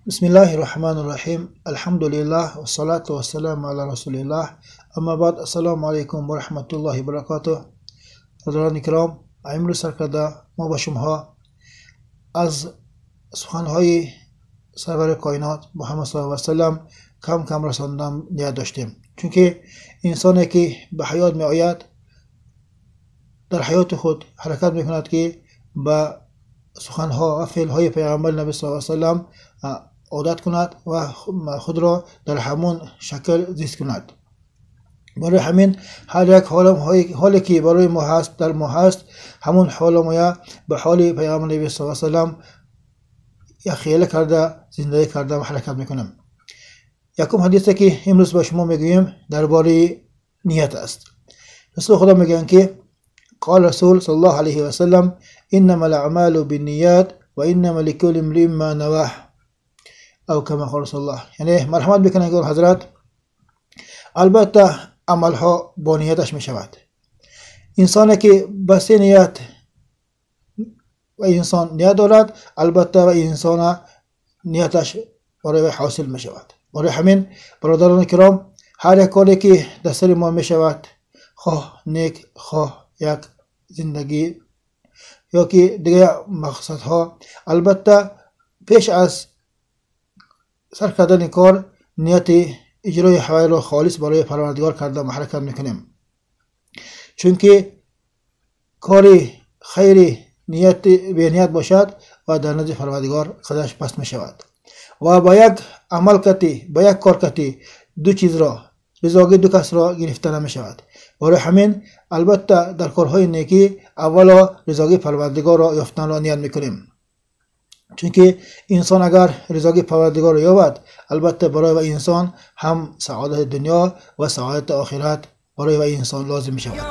Бисмиллаҳи роҳмани роҳим. Алҳамдулиллаҳ вассалату вассаламу ала расулиллаҳ. Амма баъд, ассалому алайкум ва раҳматуллоҳи ва баракатуҳ. Ҳазарони киром, имрӯз сар карда мо ба шумоҳо аз суханҳои сарвари коинот Муҳаммад саллаллоҳу алайҳи васаллам кам кам расондан ният доштем. Чунки инсоне ки ба ҳаёт меояд, дар ҳаёти худ ҳаракат мекунад ки ба суханҳо ва феълҳои пайғамбари наби саллаллоҳу алайҳи васаллам одат кунад ва худро дар ҳамон шакл зист кунад. Барои ҳамин ҳар як ҳоле ки барои мо ҳаст, дар мо ҳаст, ҳамон ҳоло моя ба ҳоли пайғамбари наби саллаллоҳу алайҳи васаллам як хиёла карда зиндагӣ карда ва ҳаракат мекунем. Якум ҳадисе ки имрӯз ба шумо мегӯем дар бораи ният аст. Расули Худо мегӯянд ки қол расул саллаллоҳу алайҳи васаллам: иннама ал-аъмалу бинният ва иннама ликулли имриин ма наваҳ, ав кама қол расулуллоҳ. Яъне марҳамат мекунанд ки ҳазрат, албатта амалҳо бо нияташ мешавад. Инсоне ки ба се ният ва инсон ният дорад, албатта ва инсона нияташ барои вай ҳосил мешавад. Барои ҳамин бародарони киром, ҳар як коре ки дар сари мо мешавад, хоҳ нек, хоҳ як зиндагӣ ё ки дигар мақсадҳо, албатта пеш аз сар кардани кор нияти иҷрои ҳавайро холис барои Парвардигор карда ҳаракат мекунем. Чунки кори хайри нияти беният бошад ва дар назди Парвардигор қадраш паст мешавад. Ва ба як амал кати, ба як кор кати ду чизро, ризоги ду касро гирифта намешавад. Барои ҳамин албатта дар корҳои некӣ аввало ризоги Парвардигорро ёфтанро ният мекунем. Чунки инсон агар ризоги Парвардигорро ёбад, албатта барои ва инсон ҳам саодати дунё ва саодати охират барои ва инсон лозим мешавад.